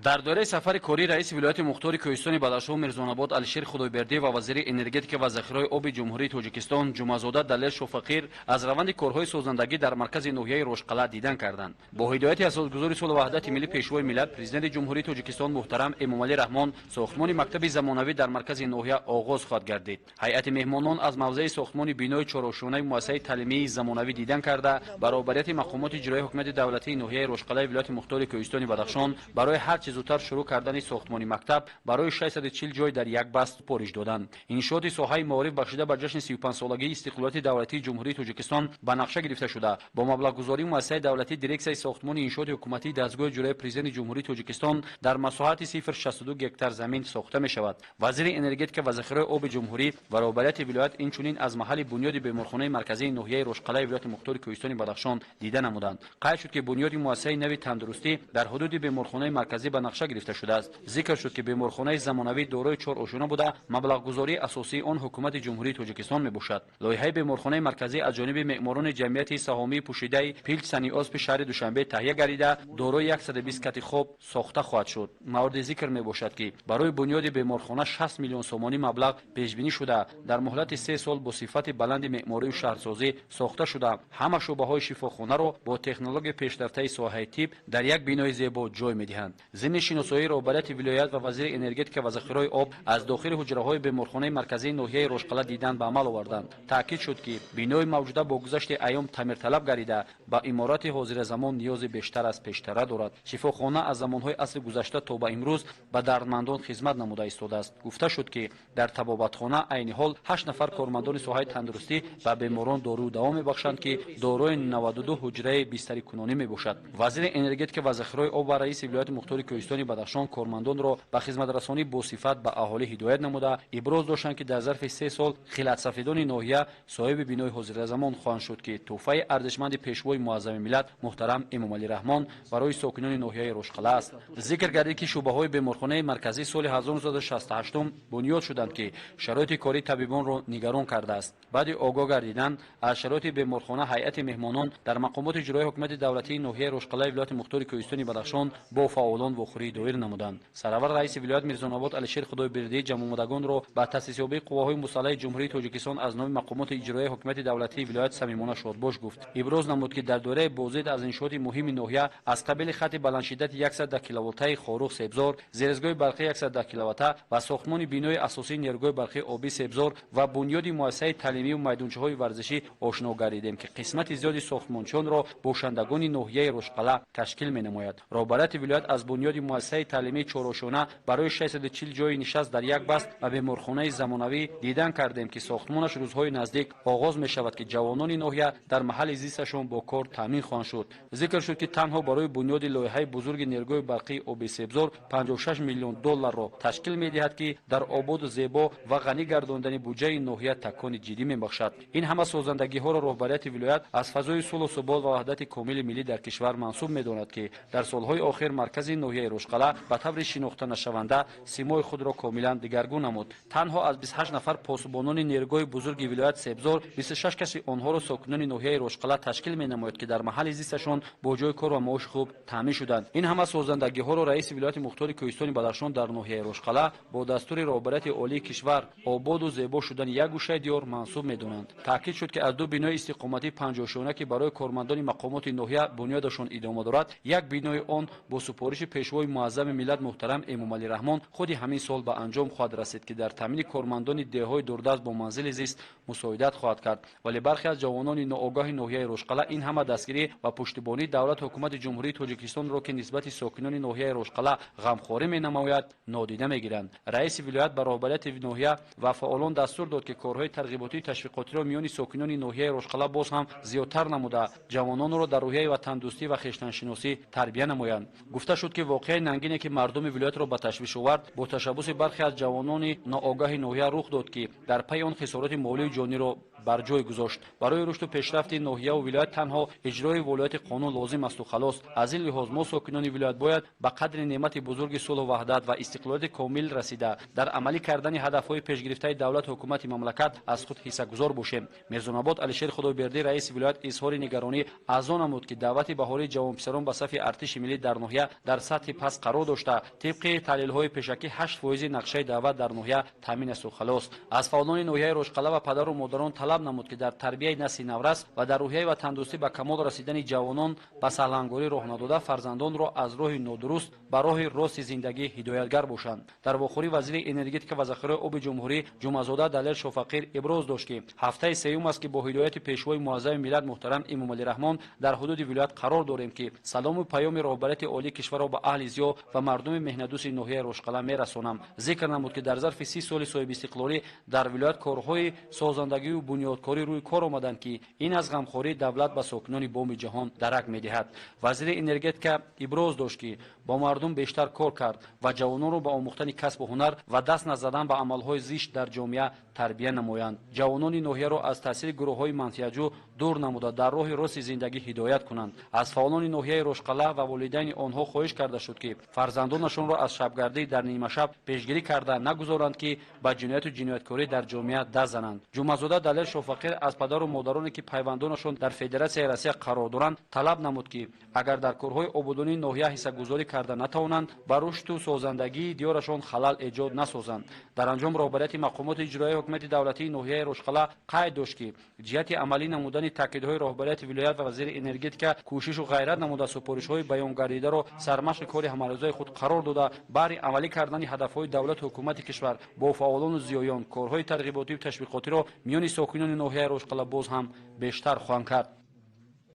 Дар доираи сафари кории раиси вилояти мухтори Кӯҳистони Бадахшон Мирзонабод Алишер Худойбердиев ва вазири энергетика ва захираҳои оби Ҷумҳурии Тоҷикистон Ҷумъазода Далер Шофақир аз раванди корҳои созандагӣ дар маркази ноҳияи Рошқалъа дидан карданд. Бо ҳидояти асосгузори сулҳу ваҳдати миллӣ, Пешвои миллат, Президенти Ҷумҳурии Тоҷикистон муҳтарам Эмомалӣ Раҳмон, сохтмони мактаби замонавӣ дар маркази ноҳия оғоз хоҳад гардид. Ҳайати меҳмонон аз мавзеи сохтмони бинои чорошонаи муассисаи таълимии замонавӣ дидан карда, баробарияти мақомоти иҷроияи ҳукумати давлатии ноҳияи Рошқалъаи вилояти мухтори Кӯҳистони Бадахшон барои ҳарчи зудтар шурӯъ кардани сохтмони мактаб барои 640 ҷой дар як баст супориш доданд. Иншооти соҳаи маориф бахшида ба ҷашни 35-солагии истиқлолияти давлатии Ҷумҳурии Тоҷикистон ба нақша гирифта шуда, бо маблағгузории муассисаи давлатии Дирексияи сохтмони иншооти ҳукуматии дастгоҳи иҷроияи Президенти Ҷумҳурии Тоҷикистон дар масоҳати 0,62 гектар замин сохта мешавад. Вазири энергетика ва захираҳои оби ҷумҳурӣ ва роҳбарияти вилоят инчунин аз маҳалли бунёди беморхонаи марказии ноҳияи Рошқалъаи вилояти мухтори Кӯҳистони Бадахшон дида намуданд. Қайд шуд, ки бунёди муассисаи нави тандурустӣ дар ҳудуди беморхонаи марказӣ ба нақша гирифта шудааст. Зикр шуд, ки беморхонаи замонавӣ дорои чор ошёна буда, маблағгузории асосии он ҳукумати Ҷумҳурии Тоҷикистон мебошад. Лоиҳаи беморхонаи марказӣ аз ҷониби меъморони ҷамъияти саҳомии пӯшидаи Пилч Саниосби шаҳри Душанбе таҳия гардида, дорои 120 кати хоб сохта хоҳад шуд. Мавриди зикр мебошад, ки барои бунёди беморхона 60 миллион сомонӣ маблағ пешбинӣ шуда, дар муҳлати 3 сол бо сифати баланди меъморию шаҳрсозӣ сохта шуда, ҳама шӯъбаҳои шифохонаро бо технологияи пешрафтаи соҳаи тиб дар як бинои зебо ҷой медиҳанд. Зимни шиносоии роҳбарияти вилоят ва вазири энергетика ва захираҳои об аз дохили ҳуҷраҳои беморхонаи марказии ноҳияи Рошқалъа дидан ба амал оварданд. Таъкид шуд, ки бинои мавҷуда бо гузашти айём таъмирталаб гардида, ба иморати ҳозиразамон ниёзи бештар аз пештара дорад. Шифохона аз замонҳои асри гузашта то ба имрӯз ба дардмандон хизмат намуда истодааст. Гуфта шуд, ки дар табобатхона айни ҳол ҳашт нафар кормандони соҳаи тандурустӣ ба беморон дорую даво мебахшанд, ки дорои 92 ҳуҷраи бистарикунонӣ мебошад. Вазири энергетика ва захираҳои об ва раиси вилояти мухтори Кӯҳистони Бадахшон кормандонро ба хизматрасонӣ босифат ба аҳолӣ ҳидоят намуда, иброз доштанд, ки дар зарфи 3 сол хилатсафедони ноҳия соҳиби бинои ҳозиразамон хоҳанд шуд, ки тӯҳфаи арзишманди Пешвои муаззами миллат муҳтарам Эмомалӣ Раҳмон барои сокинони ноҳияи Рошқалъа аст. Зикр гардид, ки шӯъбаҳои беморхонаи марказӣ соли 1968 бунёд шуданд, ки шароити кории табибонро нигарон кардааст. Баъди огоҳ гардидан аз шароити беморхона, ҳайати меҳмонон дар мақомоти иҷроияи ҳукумати давлатии ноҳияи Рошқалъаи вилояти мухтори Кӯҳистони Бадахшон бо фаъолон вохӯрӣ доир намуданд. Сараввал раиси вилоят Мирзонобод Алишер Худойбердӣ ҷамъомадагонро ба таъсисёбии Қувваҳои мусаллаҳи Ҷумҳурии Тоҷикистон аз номи мақомоти иҷроияи ҳукумати давлатии вилоят самимона шодбош гуфт. Иброз намуд, ки дар доираи боздид аз иншооти муҳими ноҳия аз қабили хати баландшиддати 110 киловолтаи Хоруғ Себзор, зерстансияи барқи 110 киловата ва сохтмони бинои асосии нерӯгоҳи барқии обии Себзор ва бунёди муассисаи таълимию майдончаҳои варзишӣ ошно гардидем, ки қисмати зиёди сохтмончиёнро бошандагони ноҳияи Рошқалъа ташкил менамояд. Роҳбарияти вилоят аз бунёди муассисаи таълимии чорошона барои 640 ҷойи нишаст дар як баст ва беморхонаи замонавӣ дидан кардем, ки сохтмонаш рӯзҳои наздик оғоз мешавад, ки ҷавонони ноҳия дар маҳалли зисташон бо кор таъмин хоҳанд шуд. Зикр шуд, ки танҳо барои бунёди лоиҳаи бузурги нерӯгоҳи барқии оби Себзор 56 миллион долларро ташкил медиҳад, ки дар ободу зебо ва ғанӣ гардондани буҷаи ноҳия такони ҷиддӣ мебахшад. Ин ҳама созандагиҳоро роҳбарияти вилоят аз фазои сулҳу субот ва ваҳдати комили миллӣ дар кишвар мансуб медонад, ки дар солҳои охир маркази ноҳияи Рошқалъа ба таври шинохтанашаванда симои худро комилан дигаргун намуд. Танҳо аз 28 нафар посбонони нерӯгоҳи бузурги вилоят Себзор 26 каси онҳоро сокинони ноҳияи Рошқалъа ташкил менамояд, ки дар маҳалли зисташон бо ҷои кор ва маоши хуб таъмин шуданд. Ин ҳама созандагиҳоро раиси вилояти мухтори Кӯҳистони Бадахшон дар ноҳияи Рошқалъа бо дастури роҳбарияти олии кишвар ободу зебо шудани як гӯшаи диёр мансуб медонанд. Таъкид шуд, ки аз ду бинои истиқоматии панҷошёна, ки барои кормандони мақомоти ноҳия бунёдашон идома дорад, як бинои он бо супориши Пешвои муаззами миллат муҳтарам Эмомалӣ Раҳмон худи ҳамин сол ба анҷом хоҳад расид, ки дар таъмини кормандони деҳҳои дурдаст бо манзили зист мусоидат хоҳад кард. Вале бархе аз ҷавонони ноогоҳи ноҳияи Рошқалъа ин ҳама дастгирӣ ва пуштибонии давлату ҳукумати Ҷумҳурии Тоҷикистонро, ки нисбати сокинони ноҳияи Рошқалъа ғамхорӣ менамояд, нодида мегиранд. Раиси вилоят ба роҳбарияти ноҳия ва фаъолон дастур дод, ки корҳои тарғиботию ташвиқотиро миёни сокинони ноҳияи Рошқалъа боз ҳам зиёдтар намуда, ҷавононро дар рӯҳияи ватандӯстӣ ва хештаншиносӣ тарбия намоянд. Гуфта шуд, ки воқеаи нангине, ки мардуми вилоятро ба ташвиш овард, бо ташаббуси бархе аз ҷавонони ноогоҳи ноҳия рух дод, ки дар пайи он хисороти молию ҷониро бар ҷой гузошт. Барои рушду пешрафти ноҳияву вилоят танҳо иҷрои волояти қонун лозим асту халос. Аз ин лиҳоз мо, сокинони вилоят, бояд ба қадри неъмати бузурги сулҳу ваҳдат ва истиқлолияти комил расида, дар амалӣ кардани ҳадафҳои пешгирифтаи давлату ҳукумати мамлакат аз худ ҳиссагузор бошем. Мирзонобод Алишер Худойбердӣ, раиси вилоят, изҳори нигаронӣ аз он намуд, ки даъвати баҳории ҷавонписарон ба сафи артиши миллӣ дар ноҳия дар сатҳи Сатҳи паст қарор дошта, тибқи таҳлилҳои пешакӣ 8% нақшаи даъват дар ноҳия таъмин асту халос. Аз фаъолони ноҳияи Рошқалъа ва падару модарон талаб намуд, ки дар тарбияи насли наврас ва дар рӯҳияи ватандӯстӣ ба камол расидани ҷавонон ба саҳлангорӣ роҳ надода, фарзандонро аз роҳи нодуруст ба роҳи рости зиндагӣ ҳидоятгар бошанд. Дар вохӯрӣ вазири энергетика ва захираҳои оби ҷумҳурӣ Ҷумъазода Далер Шофақир иброз дошт, ки ҳафтаи сеюм аст, ки бо ҳидояти пешвои муаззами миллат муҳтарам Эмомалӣ Раҳмон дар ҳудуди вилоят қарор дорем, ки салому паёми роҳбарияти олии кишварро ба аҳли зиё ва мардуми меҳнатдӯсти ноҳияи Рошқалъа мерасонам. Зикр намуд, ки дар зарфи 30 соли соҳибистиқлолӣ дар вилоят корҳои созандагию бунёдкорӣ рӯи кор омаданд, ки ин аз ғамхории давлат ба сокинони боми ҷаҳон дарак медиҳад. Вазири энергетика иброз дошт, ки бо мардум бештар кор кард ва ҷавононро ба омӯхтани касбу ҳунар ва даст назадан ба амалҳои зишт дар ҷомеа тарбия намоянд. Ҷавонони ноҳияро аз таъсири гурӯҳҳои манфиатҷӯ дур намуда, дар роҳи рости зиндагӣ ҳидоят кунанд. Аз фаъолони ноҳияи Рошқалъа ва волидайни онҳо хоҳиш карда шуд, ки фарзандонашонро аз шабгардӣ дар нимашаб пешгирӣ карда, нагузоранд, ки ба ҷинояту ҷинояткорӣ дар ҷомеа даст зананд. Ҷумъазода Далер Шофақир аз падару модароне, ки пайвандонашон дар Федератсияи Россия қарор доранд, талаб намуд, ки агар дар корҳои ободонии ноҳия ҳиссагузорӣ карда натавонанд, ба рушду созандагии диёрашон халал эҷод насозанд. Дар анҷом роҳбарияти мақомоти иҷроияи ҳукумати давлатии ноҳияи Рошқалъа қайд дошт, ки ҷиҳати амалӣ намудани таъкидҳои роҳбарияти вилоят ва вазири энергетика кӯшишу ғайрат намуда, супоришҳои баёнгардидаро сармашқи кори ҳамарӯзаи худ қарор дода, баҳри амалӣ кардани ҳадафҳои давлату ҳукумати кишвар бо фаъолону зиёён корҳои тарғиботию ташвиқотиро миёни сокинони ноҳияи Рошқалъа боз ҳам бештар хоҳанд кард.